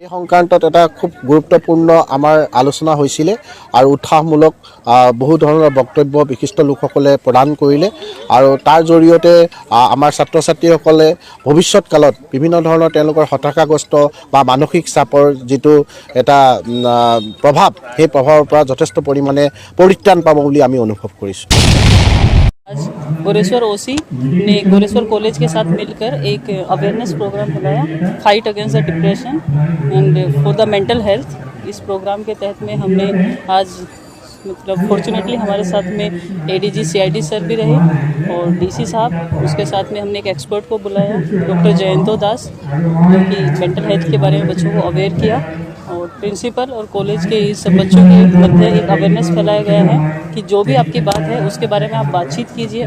এই সংক্ৰান্তত এটা খুব গুৰুত্বপূৰ্ণ আমাৰ আলোচনা হৈছিলে আৰু উৎসাহমূলক বহু ধৰণৰ বক্তব্য বিশিষ্ট লোকসকলে প্ৰদান কৰিলে আৰু তাৰ জৰিয়তে আমাৰ ছাত্ৰ ছাত্ৰীসকলে ভৱিষ্যত কালত বিভিন্ন ধৰণৰ তেওঁলোকৰ হতাশাগ্ৰস্ত বা মানসিক চাপৰ যিটো এটা প্ৰভাৱ, সেই প্ৰভাৱৰ পৰা যথেষ্ট পৰিমাণে পৰিত্ৰাণ পাব বুলি আমি অনুভৱ কৰিছোঁ। आज गोरेश्वर ओसी ने गोरेश्वर कॉलेज के साथ मिलकर एक अवेयरनेस प्रोग्राम बुलाया, fight against the depression and for the mental health। इस प्रोग्राम के तहत में हमने आज, मतलब फॉर्चुनेटली हमारे साथ में एडीजी सीआईडी सर भी रहे और डीसी साहब। उसके साथ में हमने एक एक्सपर्ट को बुलाया, डॉक्टर जयंतो दास, जो कि मेंटल हेल्थ के बारे में बच्चों को अवेयर किया और प्रिंसिपल और कॉलेज के इस सब बच्चों के मध्य एक अवेयरनेस फैलाया गया है कि जो भी आपकी बात है, उसके बारे में आप बातचीत कीजिए।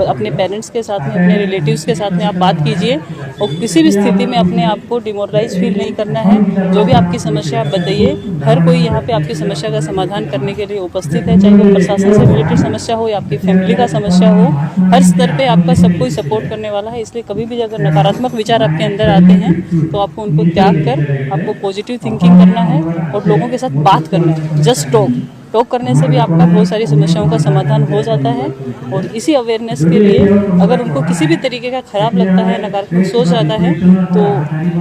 अपने पेरेंट्स के साथ में, अपने रिलेटिव्स के साथ में आप बात कीजिए और किसी भी स्थिति में अपने आप को डिमोरलाइज फील नहीं करना है। जो भी आपकी समस्या, आप बताइए। हर कोई यहाँ पे आपकी समस्या का समाधान करने के लिए उपस्थित है। चाहे वो प्रशासन से रिलेटेड समस्या हो या आपकी फैमिली का समस्या हो, हर स्तर पे आपका सब कोई सपोर्ट करने वाला है। इसलिए कभी भी अगर नकारात्मक विचार आपके अंदर आते हैं, तो आपको उनको त्याग कर आपको पॉजिटिव थिंकिंग करना है और लोगों के साथ बात करना है। जस्ट टॉक टॉक करने से भी आपका बहुत सारी समस्याओं का समाधान हो जाता है। और इसी अवेयरनेस के लिए अगर उनको किसी भी तरीके का खराब लगता है, नकारात्मक सोच आता है, तो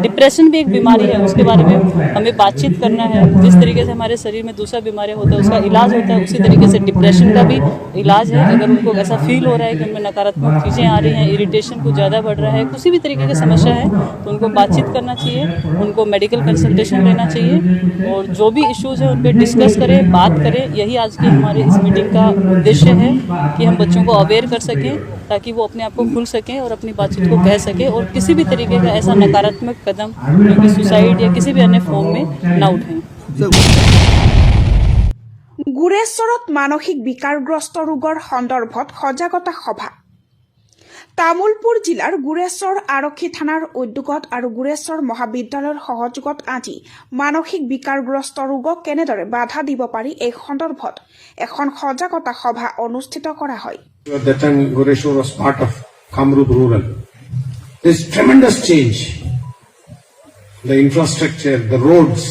डिप्रेशन भी एक बीमारी है, उसके बारे में हमें बातचीत करना है। जिस तरीके से हमारे शरीर में दूसरा बीमारी होता है, उसका इलाज होता है, उसी तरीके से डिप्रेशन का भी इलाज है। अगर उनको ऐसा फील हो रहा है कि उनमें नकारात्मक चीज़ें आ रही हैं, इरिटेशन कुछ ज़्यादा बढ़ रहा है, किसी भी तरीके की समस्या है, तो उनको बातचीत करना चाहिए, उनको मेडिकल कंसल्टेशन लेना चाहिए और जो भी इश्यूज़ है, उन पर डिस्कस करें, बात करें। यही आज की हमारे इस मीटिंग का उद्देश्य है कि हम बच्चों को अवेयर कर सकें, ताकि वो अपने आप को खुल सकें और अपनी बातचीत को कह सकें और किसी भी तरीके का ऐसा नकारात्मक कदम, जो कि सुसाइड या किसी भी अन्य फॉर्म में, ना उठाएं। গোৰেশ্বৰত মানসিক বিকাৰগ্ৰস্ত ৰোগৰ সন্দৰ্ভত সজাগতা সভা। তামুলপুৰ জিলাৰ গোৰেশ্বৰ আৰক্ষী থানাৰ উদ্যোগত আৰু গোৰেশ্বৰ মহাবিদ্যালয়ৰ সহযোগত আজি মানসিক বিকাৰগ্ৰস্ত ৰোগক কেনেদৰে বাধা দিব পাৰি, এই সন্দৰ্ভত এখন সজাগতা সভা অনুষ্ঠিত কৰা হয়। At that time, Goreswar was part of Kamrup Rural. There's tremendous change. The infrastructure, the roads,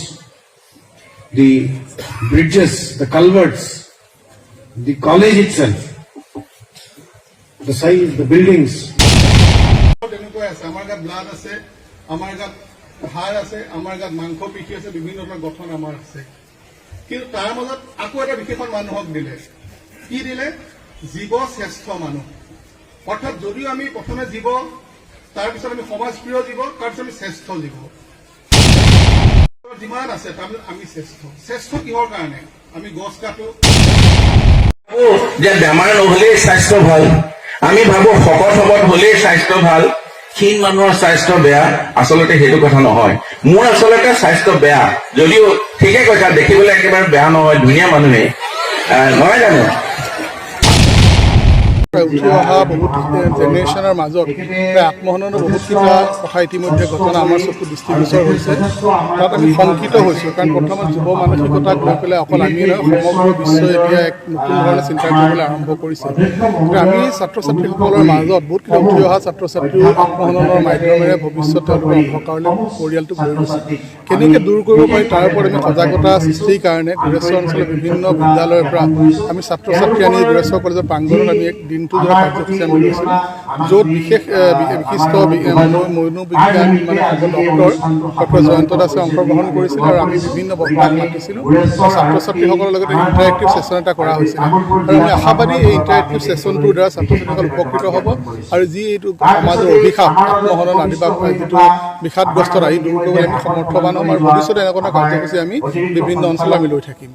the bridges, the culverts, the college itself, the size, the buildings. তেনেকুৱাই আছে। আমাৰ গাত ব্লাড আছে, আমাৰ গাত হাড় আছে, আমাৰ গাত মাংস পেশী আছে, বিভিন্ন ধৰণৰ গঠন আমাৰ আছে। কিন্তু তাৰ মাজত আকৌ এটা বিশেষণ মানুহক দিলে। কি দিলে? জীৱ শ্ৰেষ্ঠ মানুহ। অৰ্থাৎ যদিও আমি প্ৰথমে জীৱ, তাৰপিছত আমি সমাজপ্ৰিয় জীৱ, তাৰপিছত আমি শ্ৰেষ্ঠ জীৱ। যিমান আছে, তাৰপিছত আমি শ্ৰেষ্ঠ। শ্ৰেষ্ঠ কিহৰ কাৰণে? আমি গছ কাটো। ভাবো যে বেমাৰ নহলেই স্বাস্থ্য ভাল। আমি ভাবো শকত শকত হলেই স্বাস্থ্য ভাল, ক্ষীণ মানুহৰ স্বাস্থ্য বেয়া। আচলতে সেইটো কথা নহয়। মোৰ আচলতে স্বাস্থ্য বেয়া যদিও, ঠিকে কৈছা, দেখিবলৈ একেবাৰে বেয়া নহয়, ধুনীয়া মানুহে নহয় জানো? উঠি অহা বহুত জেনেৰেশ্যনৰ মাজত প্ৰায় আত্মহননৰ বহুতকেইটা কথা ইতিমধ্যে ঘটনা আমাৰ চকু দৃষ্টিগোচৰ হৈছে। তাত আমি শংকিত হৈছোঁ। কাৰণ বৰ্তমান যুৱ মানসিকতাক লৈ পেলাই অকল আমিয়ে নহয়, সমগ্ৰ বিশ্বই এতিয়া এক নতুন ধৰণে চিন্তা কৰিবলৈ আৰম্ভ কৰিছে। গতিকে আমি ছাত্ৰ ছাত্ৰীসকলৰ মাজত বহুতকেইটা উঠি অহা ছাত্ৰ ছাত্ৰীও আত্মহননৰ মাধ্যমেৰে ভৱিষ্যত তেওঁলোকৰ অন্ধকাৰলৈ পৰিয়ালটোক লৈ গৈছে। কেনেকৈ দূৰ কৰিব পাৰি, তাৰ ওপৰত আমি সজাগতা সৃষ্টিৰ কাৰণে গোৰেশ্বৰ অঞ্চলৰ বিভিন্ন বিদ্যালয়ৰ পৰা আমি ছাত্ৰ ছাত্ৰী আনি গোৰেশ্বৰ কলেজৰ প্ৰাংগণত আমি এক দিনটো ধৰা কাৰ্যসূচী আমি লৈছিলোঁ, য'ত বিশেষ বিশিষ্ট মনোবিজ্ঞান মানে ডক্টৰ ডক্টৰ জয়ন্ত দাসে অংশগ্ৰহণ কৰিছিল আৰু আমি বিভিন্ন বক্তাক মাতিছিলোঁ আৰু ছাত্ৰ ছাত্ৰীসকলৰ লগত ইণ্টাৰেক্টিভ ছেশ্যন এটা কৰা হৈছিলে। আৰু আমি আশাবাদী, এই ইণ্টাৰেক্টিভ ছেশ্যনটোৰ দ্বাৰা ছাত্ৰ ছাত্ৰীসকল উপকৃত হ'ব আৰু যি এইটো সমাজৰ অভিশাপ, আত্মহনন আদি বা যিটো বিষাদগ্ৰস্ততা, এই দূৰ কৰিবলৈ আমি সমৰ্থবান হ'ম আৰু ভৱিষ্যতে এনেকুৱা কাৰ্যসূচী আমি বিভিন্ন অঞ্চলত আমি লৈ থাকিম।